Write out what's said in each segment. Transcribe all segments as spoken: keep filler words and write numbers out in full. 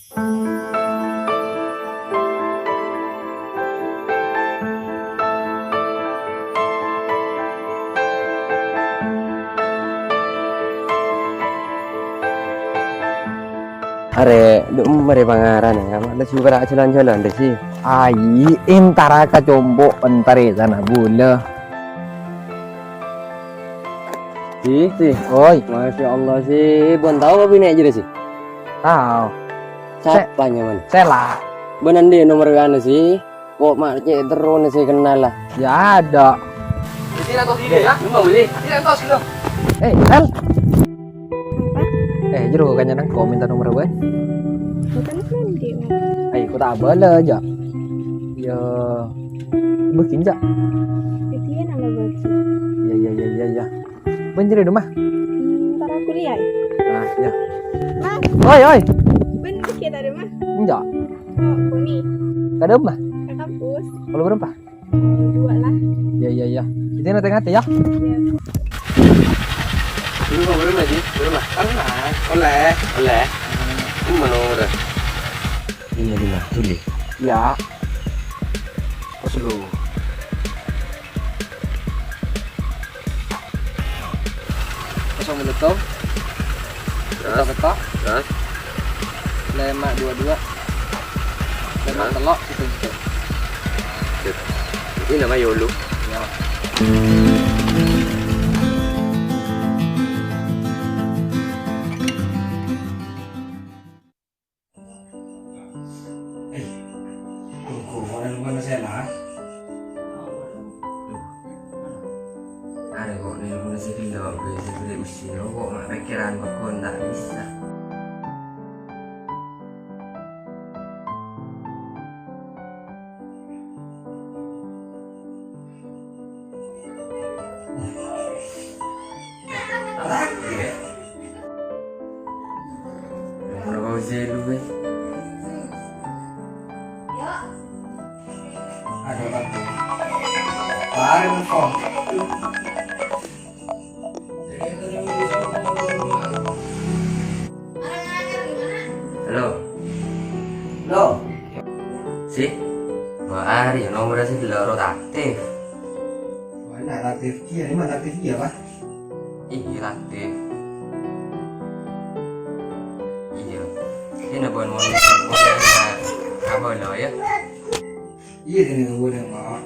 Arè, dhu' marè pangaran, ya, ma' la jhubâ' jhâlân-jhâlân, dhi, Si. Ai, entara ka compo', entarè sana bulâ. Si, Si. Oi. Masya Allah, Si. Bân tao apa binè' jârèya, Si? Tao. Sapa nyamana? Sela. Bân andi' nomer W A-na, Si? Kok ma' cè' terrona sè kennal, la? Ya, ada. Jadi, nantos ini, ya? Lu mau beli? Jadi, nantos, gitu. Eh, Sel. Apa? Eh, jero kanya nang kok minta nomor apa? Bukan nanti, Mas. Ayo, kok tak abala aja. Ya, bikin, Cak. Jadi, ya, nama bagus. Iya, iya, iya, iya, iya. Bân jârèya, Mah? Hmm, para kuliah, ya? Ah, iya. Mas. Oi, oi. Bân kita ada, Mas? Enggak. Oh, Boni. Kadhâ', Mah? Ke kampus. Kalau berapa? Hmm, dua lah. Iya, iya, iya. Jadi, nanti ngerti, ya? Iya. Dulu, Mah, berapa, Ji? Berapa? Karena. Oleh. Oleh. Hmm. Ini mana nomornya? Ini lima, tulis. Iya. Pas lu. Kosong menit to. Terus? Ketok-ketok. Terus? Lema dua dua. Lema Terus? Telok, situ, situ. Sip. Ini nama Yolo. Ya. Eh, tunggu, mau nelpon Sela. Ada kok nelpon si Gelo, gue si Gelo usil, kok nggak pikiran, kok nggak bisa. Ono Fauzi lu, weh. Ada apa? Bareng kok. Halo. Halo. Si? Wah, Ari, nomor si Gelo ro aktif. Wah, nah, aktif dia, ini mana aktif dia, Pak? Iya, aktif. Iya. Ini bukan mau, mau, apa lo ya? Iya, ini bukan mau.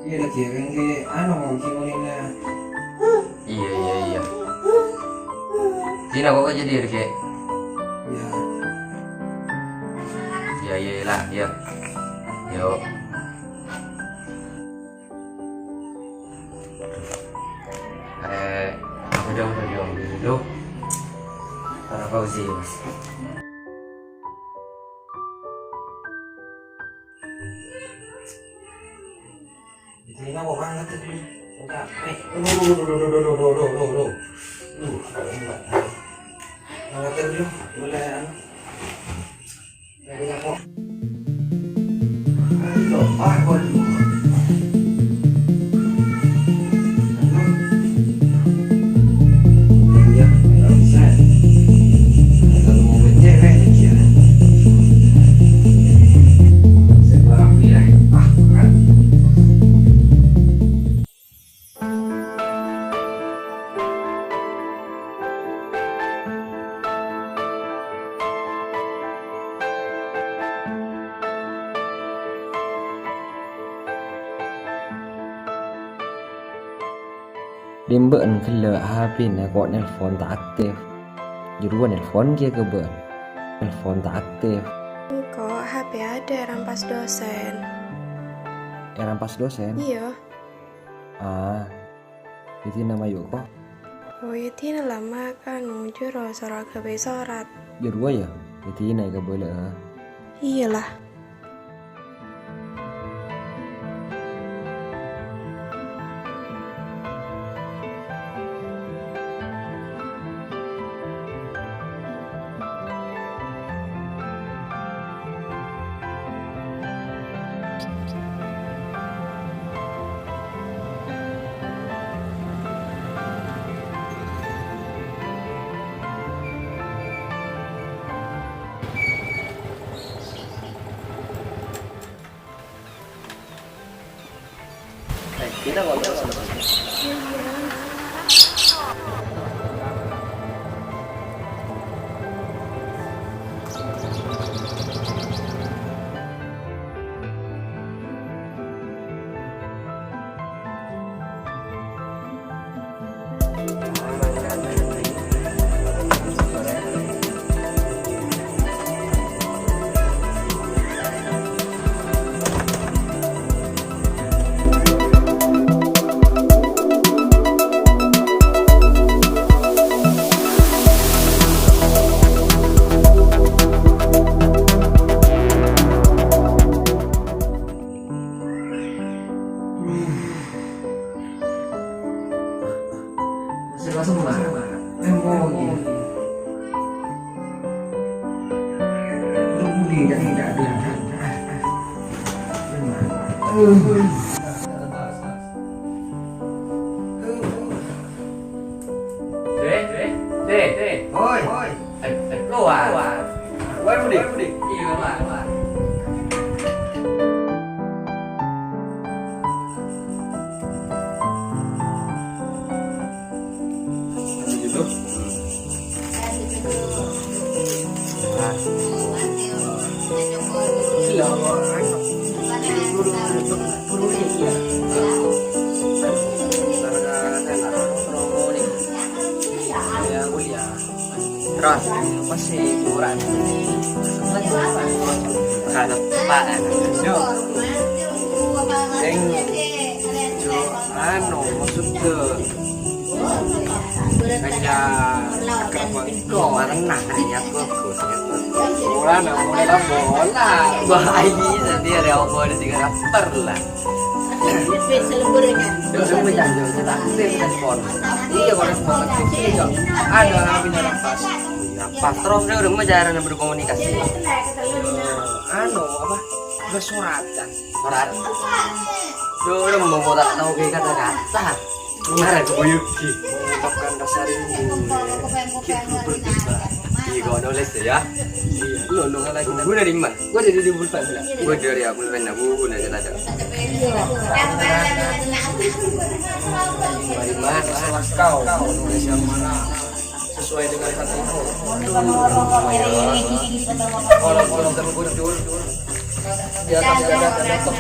Iya, lagi ya, kan, ke, anu, mau gimana? Iya, iya, iya. Dina kok jadi ya, Dek? Iya. Iya, iya, lah, iya. Yuk. Eh, aku dong, dong, dong, dong. Para Fauzi, Mas. Ini mau banget tuh. Enggak. Eh, duh, duh, duh. Duh, enggak. Banget tuh, boleh, anu. Dari aku. Ayo, ah, waduh. Demba'en ghellâ' H P-na kok nelpon ta' aktif. Jârowa nelpon kèya ka bâ'en. Nelpon ta' aktif. Engko' H P adâ' èrampas dosen. Èrampas dosen? Iyâ. Ah, Yadina mayu' kok. Oh, Yadina lama kan, jârowa soro aghâbây sorat. Jârowa yâ, Yadina èkabâlâ'â. Iyâ lah. Kita ngobrol sama. Dek, dek, dek, dek. Hoi, hoi. Eh, eh, keluar. Keluar, Budi. Iya, keluar. Gitu. Terus, masih kurang. Kada tepat, eh. Yo. Sing, yo, anu, maksudnya. Kaya akrab bang. Kok marena ya, kok, kok, kok. Ora, nah, mulai lah bola. Wah, ini sendiri ada apa di tiga rapper lah. Terus aku jangan jauh, kita aktif respon. Iya, kalau respon aktif, iya. Ada orang pindah pas. Ya, pas terus dia udah mau jarang berkomunikasi. Anu, apa? Udah surat, kan? Surat. Duh, udah mau tak tahu kayak kata-kata. Mara kebuyuki mengungkapkan rasa rindu. Kita berdebat. Iya, kau nulis ya? Iya, lo, lo lagi. Gue dari mana? Gue dari di Bulpen, lah. Gue dari Bulpen, nah, gue dari tadi. Dari mana? Kau, kau nulis yang mana? Sesuai dengan hatimu. Waduh, lumayan. Walaupun tergujur, di atas dada ada tok.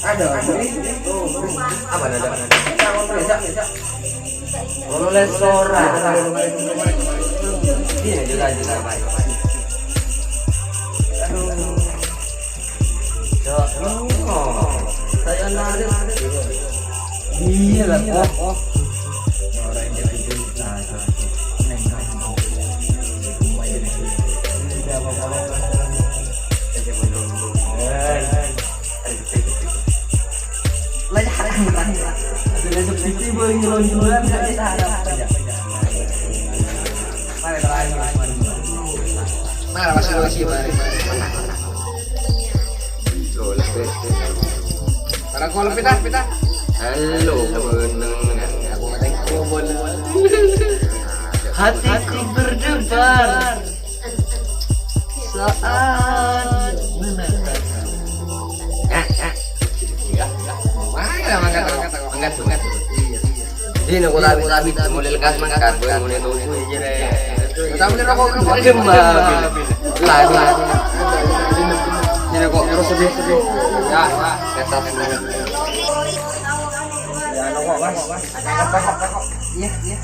Ada, ada. Apa ada? Ada. Kalau les ora. Iya, jelas, jelas, baik, baik. Aduh. Cok, oh. Saya lari. Iya lah, oh, oh. Orang yang jadi, nah, nah, nah. Ini apa, apa? Lah, ya, lah, ya. Sudah sepi, boleh nyelonjolan, nggak bisa. Mari, terakhir, mari. Mari, masih, masih, mari, mari. Loh, lebih. Para kolom pita, pita. Halo, bener. Aku ngetek kobol. Hatiku berdebar. Saat menatap. Ya, ya. Iya. Mangkat, mangkat, mangkat, mangkat. Iya, iya. Ini aku tapi, tapi, tapi mulai lekas mangkat, gue mulai nunggu aja deh. Tapi ini rokok gue demam. Lah, lah. Ini rokok terus sedih, sedih. Ya, ya. Tetap. Ya, rokok, Mas. Iya, iya.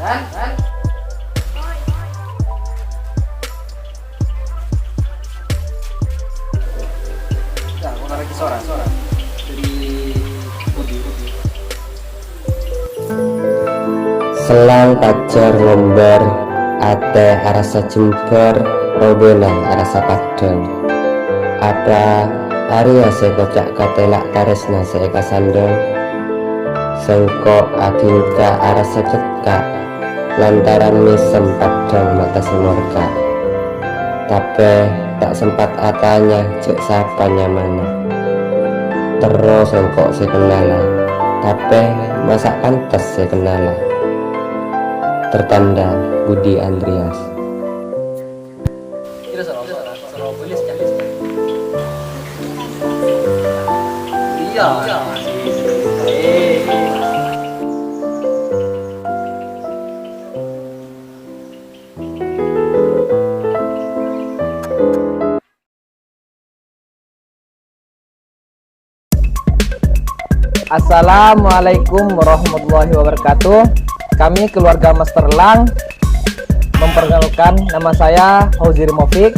Kan? Kan? Nah, aku lagi sora, sora. Jadi, Selang pajar ngombar, atè arassa jembhâr, Robâna arassa paddhâng. Apa arèya sè èkoca' katèla' tarèsna sè èkasandhâng? Sèngko' aghingka arassa cekka' lantaran mèsem paddhâng mata sè morka. Tapè ta' sempat atanya jhâ' sapa nyamana. Terro sèngko' sè kennala, tapè masa' pantes sè kennala. Tertanda Budi Andreas. Iya. Assalamualaikum warahmatullahi wabarakatuh. Kami keluarga Master Lang memperkenalkan, nama saya Hozir Mofik.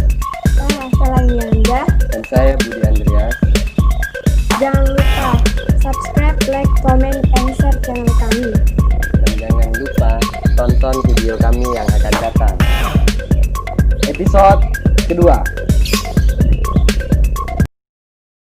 Saya Salami Anda. Dan saya Budi Andreas. Jangan lupa subscribe, like, comment, and share channel kami. Dan jangan lupa tonton video kami yang akan datang. Episode kedua.